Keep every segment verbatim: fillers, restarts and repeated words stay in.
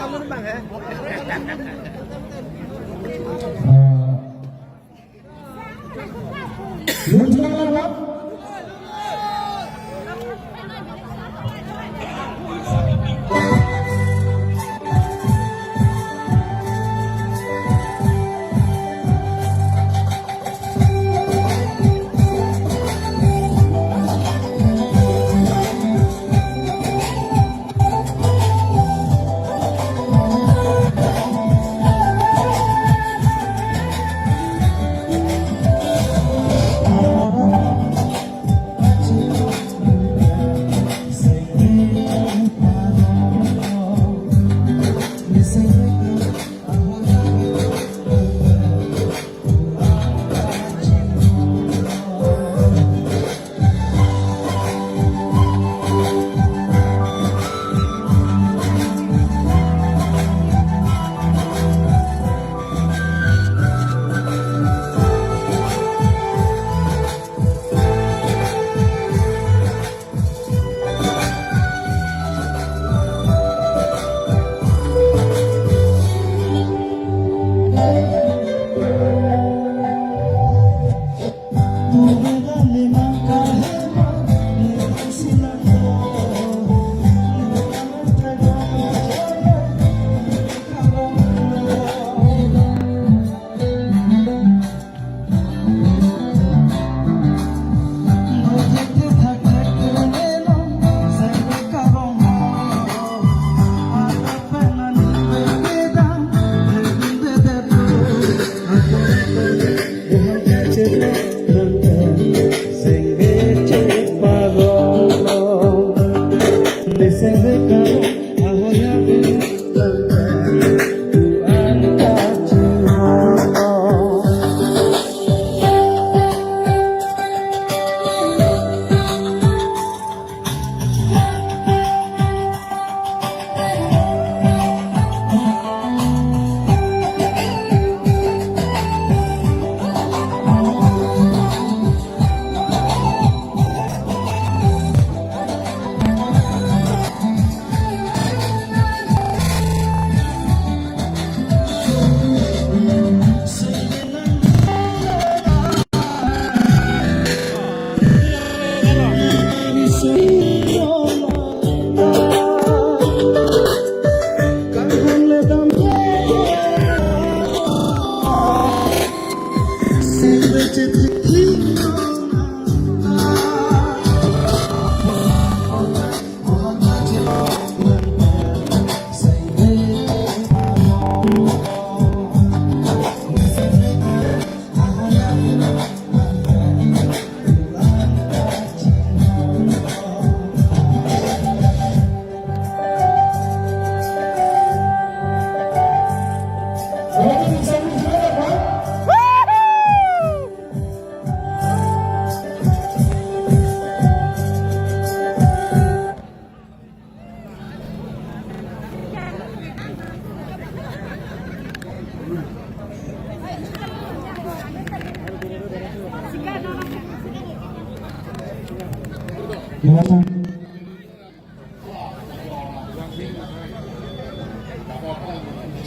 Uh,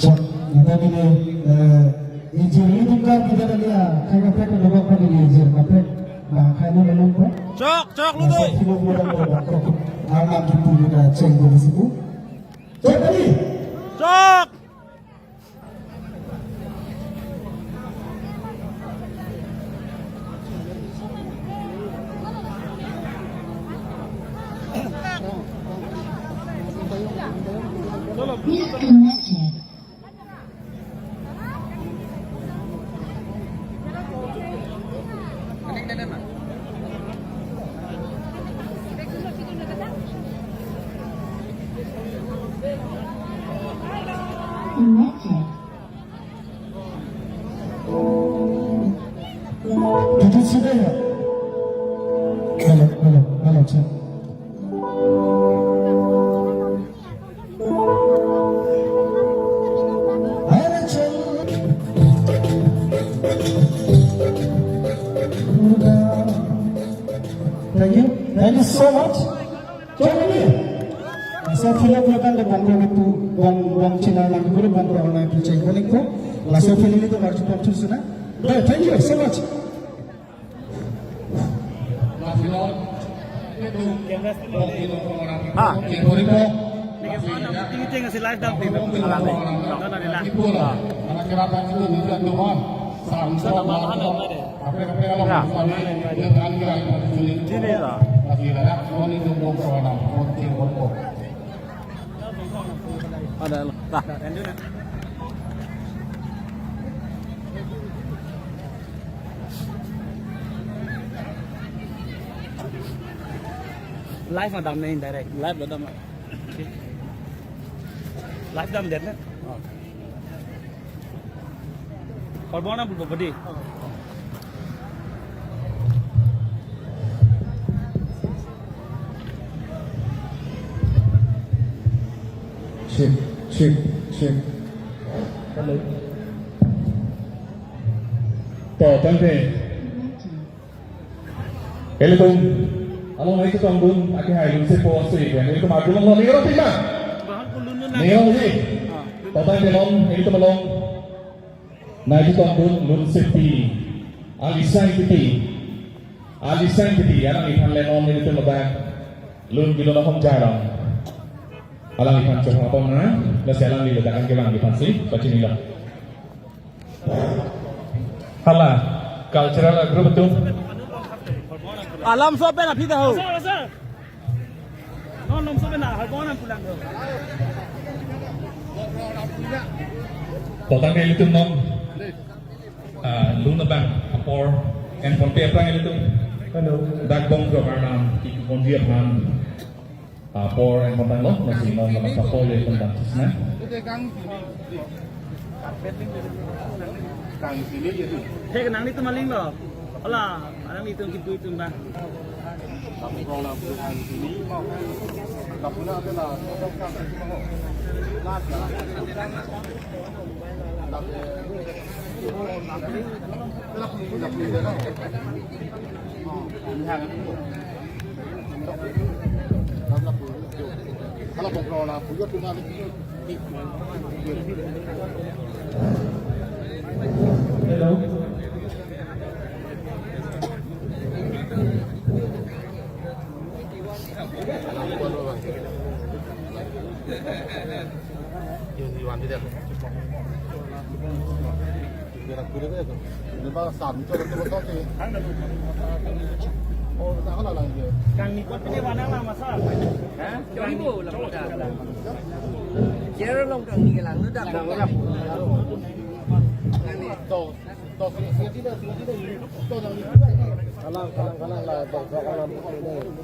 Chok, nata bini, eh, injiri tungkar kita lagi ya, kayak apa itu, dobok apa ini, injir, apa, bang, kayak ini melumpuh. Chok, chok, ludo. Masa kilo bulan berbakar, alam kita juga ceng dulu situ. Chok tadi. Chok. Disconnected. Connected. Tutu sudah ya? Hello, hello, hello, cek. Hello, cek. Thank you. Thank you so much. Cek ini. So, film ko kan de bang ko itu, bang, bang china lang ko bang ko na picture ko ni ko. Laso film itu marju pon tu suna. Thank you so much. Ha. Tingting si live dam tingting. Alam ni. No, no, ni lah. Sa nama hal ni. Sini lah. Ada lah. Dah. Live ma dam nai, direct. Live lo dam. Live dam det na. Horbong nam pulpo bodi. Check, check, check. Hello. To, tangte. Ilitum along nangchetongdun akehai Lunsepo Asoi pen ilitum arjulonglo, ning arong pima. Ning arong pima. Total belong ilitum along nangchetongdun Lunsepi Alisang Titi. Alisang Titi, alangliphan le non ilitum ladak lun kelun ahom jarong. Alangliphan chokha pon na, lasi alangli ladak an kelang liphan si pachinilo. Hala, cultural group atum. Alam so pen aphi ta ho. Sir, sir. Non nom so pen na, Horbong nam pulang ho. Total ke ilitum non. Ah, lun abang, apor, en pon pe aphrang ilitum. Hello. Dak bong ke Arnam, ki konji aphan. Apor en kontanglo, nasi non lamas apor le kontang sisna. He, nanglitum aling lo. Hala, nanglitum kipu itum ba. Hello. Kangni kot pini mana lama sa? Hah? Kangni bo lama sa. Jero long kangni kelang tu dak. Kalang, kalang, kalang, la, kalang, kalang.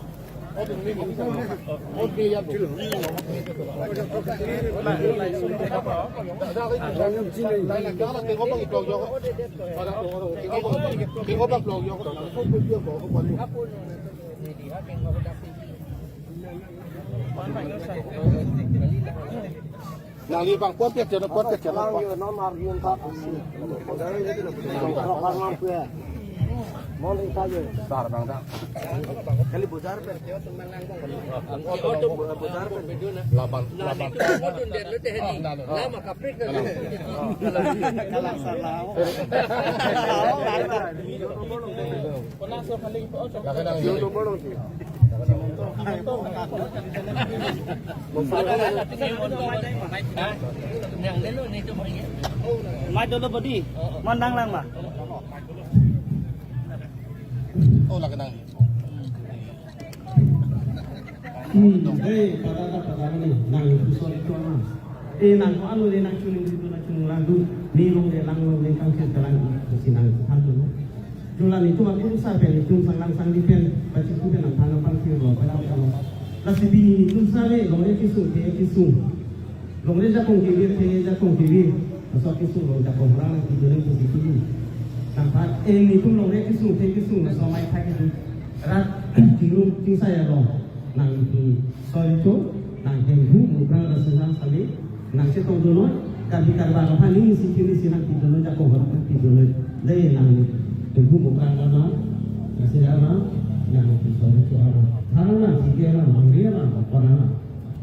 Nangli bang pot pet jeno, pot pet jeno. Lang yo, non arjun tak. Rok arnam pue. Mon ita yo. Sar bang dah. Kali bojar pet. Bojar pet. Laban, laban. Lama kaprik. Kalang sar lao. Mai dolo bodi, mandang lang ma. Oh, lagi nang. Hmm, eh, pada ada pada ni, nang itu sorry tuan mas. Eh, nang ko anu ni nang chuning itu nang chuning lagu, ni long de lang long ni kang chen kalang, si nang itu kan dulu. Jula ni cuma pun sa pen, cuma sang lang sang di pen, baca tu pen nang tangga pang kiri lo, pen apa lo. Lasi di tu sa le, long le kisung, te kisung. Long le jakong kiri, te jakong kiri. Laso kisung long jakong orang nang tidur nang posisi. Nang pat, eh, ni tu long le kisung, te kisung, laso mai thak itu. Rat, tingrum, ting saya long. Nang tu, sorry tu, nang henghu, mubrang rasa sang sali. Nang chetongdun noi, karbi karba lo, ha, ni si kiri si nang tidur noi, jakong hor nang tidur noi. Dei nang ni, tunggu bukan nama, nasi nama, nang tidur noi tu nama. Tharana, si dia nama, dia nama, apa nama?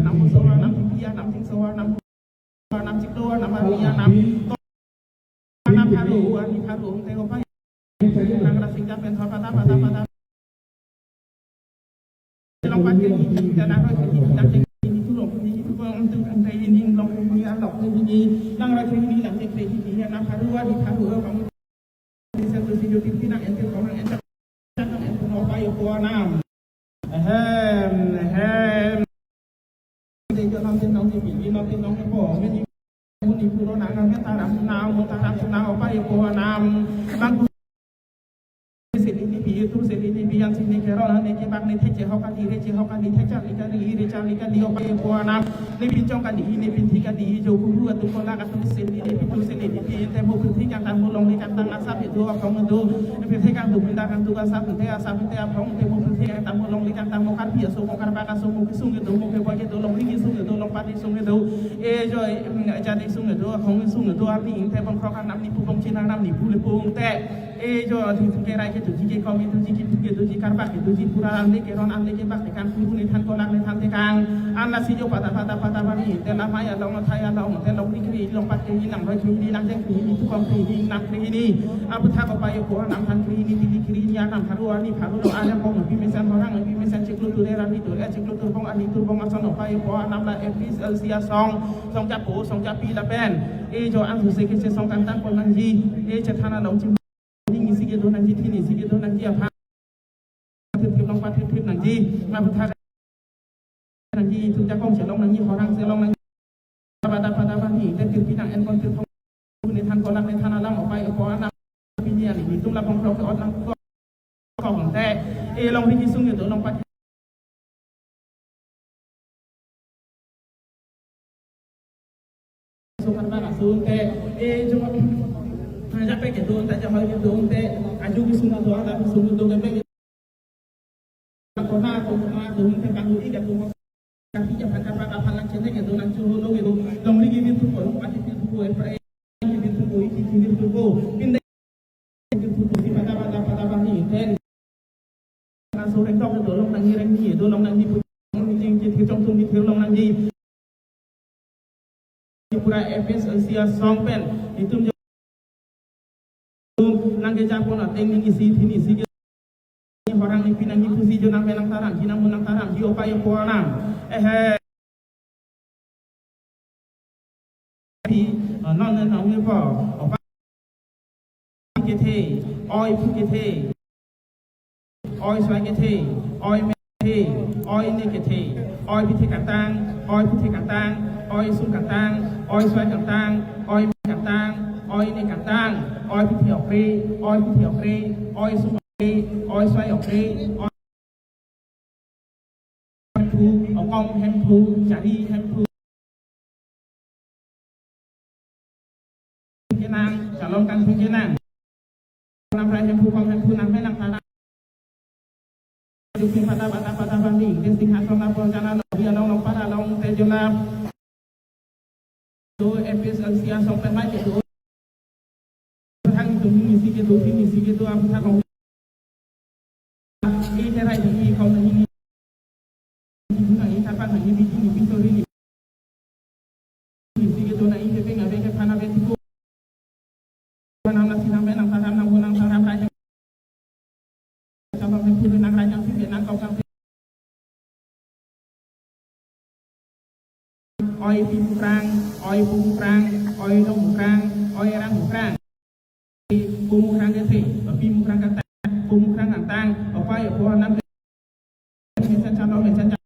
Nam Sohor, nam Pipi, nam Ting Sohor, nam Nam Chiklo, nam Arni, nam Nam Pharo, Arni Pharo, te ko pai. Nang Rasing Japen, thor pada, pada, pada. Long pat ke ni, dan aroi ke ni, dan ke ni, tu long ke ni, tu long, tu long ke ni, long ke ni, alok ke ni, nang roi ke ni, nang ke ni, Nam Pharo, Arni Pharo, kamu. Satu si Jyoti Pinang ente orang ente orang ente orang pai ko anam. Ahem, ahem. Ente jo nam ente orang ni pili, nam ente orang ni po, meni muni pulo nang nang taram nang mo taram nang pai ko anam. Bang sini ni pi itu sini ni pi yang sini kero ne ke bang ne thek che ho kali re che ho kali thek chali kali re chali kali pai ko anam. Ne pinchong kali ne pinthi kali jo guru atum ko laga atum sini ne pintu sini ne pi te mo pinthi kangtang mo longle kangtang asap itu akhong itu. Ne pinthi kangtung pinda kangtung asap te asap te akhong te mo pinthi kangtang mo longle kangtang mo Karbi aso mo Karbak aso mo kesung itu mo keboi itu longri kesung itu longpat kesung itu. E jo, mm, jadi sung itu akhong sung itu arni te bang krok nam ni pu bang Chin nam ni pu le pung te. E jo, thingthing kerai ketuji, kekom ketuji, kipu ketuji, Karbak ketuji, pura anle keron anle kebak tekang, kuru ne than kolak ne than tekang. An lasi jo pata pata pata bani, te lamai along, athai along, te longri kri, longpat kri, nang roi kri, nang jeng kri, tu kom kri, nang kri ni. Aputhak ko pai ko nam than kri ni, tili kri ni, Nam Pharo, Arni Pharo, lo anam kong, pi mesen horang, pi mesen chiklo ture, rani ture, chiklo turbong, ani turbong, ason pai ko nam la F B S L C asong, song chapo, song chapi lapen. E jo an suse kese song kangtang ko nangji, e chethan along chim. Ning isi kedo nangji, thin isi kedo nangji, aphan thip thip longpat thip thip nangji, aputhak nangji, itum jakong chelong nangji, horang chelong nangji. Pada pada bani, te tirpi nang en kon tirpong ne than kolak ne than alam opai opo anam. Pini ani itum lapong krok ke ot nang ko kong te. E longri kesung itu longpat Sukar ba kasung te, e jo, jape kedo te, jahoi kedo te, aju kesung do, ada kesung do, kepe kona kona do te, kangui kedo mo. Kasi ja pata pata pala chene kedo nang chu lo kedo, longri ke bintu ko, longpat bintu ko, e pre bintu ko, iki bintu ko, pinde bintu ko, di pata pata pata pata ni, ten. Aso rengdok do long nangji, rengni do long nangji, pu jing jing thir chong tung thir long nangji. Pura F B S L C asong pen itum jo nang ke japon Ning isi thini isi ke horang ni pinang ni pusi jo nang menang tarang, kinang munang tarang, di opai opo anam. Ehe. Pi, eh, non nen nang ni po. Opai kethe, oi phu kethe. Oi soi kethe, oi me kethe, oi ne kethe, oi pithe kangtang, oi pithe kangtang, oi sum kangtang, oi soi kangtang, oi me kangtang, oi ne kangtang, oi pithe okre, oi pithe okre, oi sum okre, oi soi okre, oi hemphu, okom hemphu, chari hemphu. Kenang, calon kangtang kenang. Nang rai hemphu, kom hemphu, nang menang tanang. Dukung pata pata pata banding, testing hasong lapor jana, dia nong nong para long tejola. Do epis ansia song pen mai ke do. Hang itu mini si ke do, mini si ke do, apa sa kong. Ini terai ini kau ini. Ini nang ini tapa nang ini ini pintu ini. Ini si ke do nang ini peng abe ke pana be tipu. Nang nasi nang be nang tanam nang bu nang tanam rai. Sama hemphu nang rai nang si nang kau kang. Oi pi mukrang, oi pu mukrang, oi dong mukrang, oi rang mukrang. Pu mukrang kethe, pi mukrang kangtang, pu mukrang kangtang, opai opo anam. Mesan chalo, mesan chalo.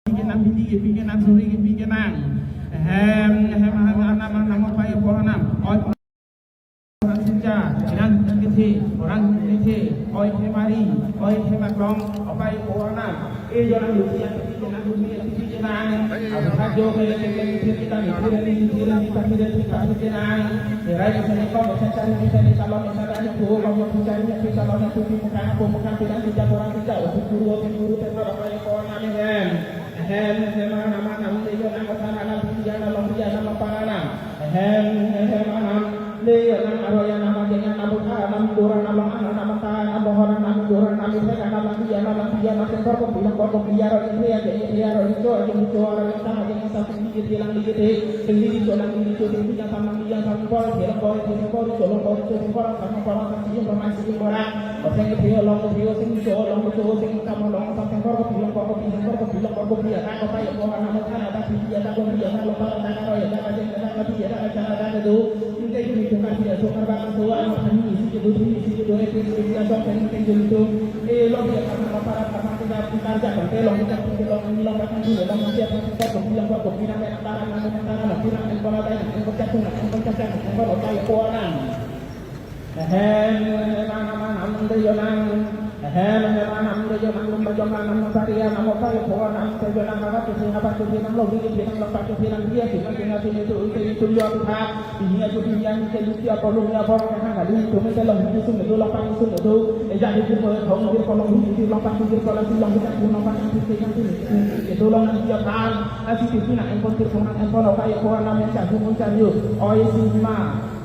Pi kenang, pi ke, pi kenang, suri ke, pi kenang. Ehem, ehem, anam, anam, anam, opai opo anam. Oi Orang Sinja, orang Sinja kethe, orang Sinja kethe, oi Hemari, oi Hemaklong, opai opo anam. E jolang lucia, pi kenang, pi kenang, pi kenang. Abu hajo ke ke ke ke kita ni, kita ni, kita ni, kita ni, kita ni. Erai bisa ni kau, bisa cari, bisa ni kalau, bisa cari tu, kalau mau cari, bisa kalau nak cuci muka, apa muka, tidak, tidak, orang tidak, untuk guru, untuk guru, tidak, apa yang kau nak ni, kan? Ehem, ehem, anam, anam, lejo nang, osan anam, pi anam, long pi anam, long para anam. Ehem, ehem, anam, lejo nang, aroi anam, ajeng anam, uthar anam, indur anam, long anam, anam, ta anam, bohor anam, indur anam, ithek anam, langpi anam, langpi anam, sengkor kopi, langkor kopi, aroi, ithek, ajeng, ithek, aroi, icho, ajeng, icho, aroi, ingsam, ajeng, ingsam, sengli, kethe, langli, kethe, sengli, icho, langli, icho, sengli, ingsam, langli, ingsam, sengkor, sengkor, sengkor, icho, sengkor, sengkor, sengkor, sengkor, sengkor, sengkor, sengkor, Oseng kethe along kethe, oseng icho along icho, oseng ingsam along ingsam, sengkor kopi langkor kopi, sengkor kopi langkor kopi, adak kopai opo anam, adak adak kopi, adak kopi, adak lokal, adak aroi, adak ajeng, adak kati, adak ajar, adak kedo. Ingke juni tukar dia, tukar bang, so, ano, thani, isi kedo, thani, isi kedo, epis, epis, asok, thani, thani, juni tu. E, lo dia, karna, para, karna, kita, tukar, jak, bang, te, long, kita, kita, long, ini, long, patang, dulu, long, siap, sengkor kopi langkor kopi, nang, nang, taran, nang, nang, taran, nang, kurang, nang, kola, nang, nang, kocak, nang, nang, kocak, nang, nang, kola, opai opo anam. Ehem, ehem, anam, anam, lejo nang. Ehem, ehem, anam, lejo nang, lum bajong nang, nam, nam, sari, nam, opai opo anam, lejo nang, hakat, tusi, hapat, tusi, nang, lobi, tusi, nang, lopat, tusi, nang, dia, tusi, nang, tusi, tusi, tusi, tusi, yo, tusi, ha. Ini aja, ini yang, ini lucia, polong, ya, polong, ya, kali, tusi, tusi, long, tusi, tusi, tusi, lopat, tusi, tusi, tusi. Eja, tusi, tusi, polong, tusi, polong, tusi, tusi, lopat, tusi, tusi, polong, tusi, tusi, tusi, long, tusi, tusi, tusi, tusi, tusi, tusi, tusi, tusi, long, tusi, tusi, tusi, tusi, nang, empon, tusi, nang, empon, opai opo anam, yang, tusi, tusi, tusi, yo. Oi, tusi, ma.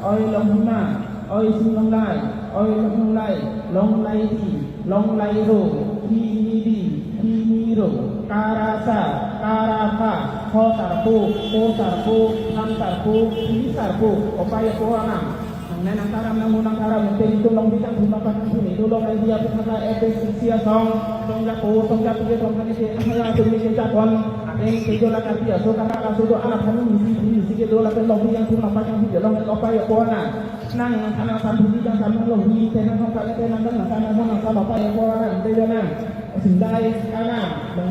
Oi Longhima, oi Singlonglai, oi Longlonglai, Longlaidi, Longlairo, Hinidi, Hiniro, Karasa, Karapha, Ho Sarpo, Po Sarpo, Tham Sarpo, Hi Sarpo, opai opo anam. Nang nang taram nang munang taram nang teri tu long bitang tu nang patang tu ni tu Longlaidi api kata epe sia song, song japo, song japi, song kani ke, ahaya tu ni ke japon, ateng ke jola kati aso kara kaso do anak kami misi, misi ke jola ke long bitang tu nang patang tu long opai opo anam. Nang nang kana sambil di jang sambil lo hi tenang nang kana tenang nang kana nang kana apa ya ko nang tenang nang sindai kana nang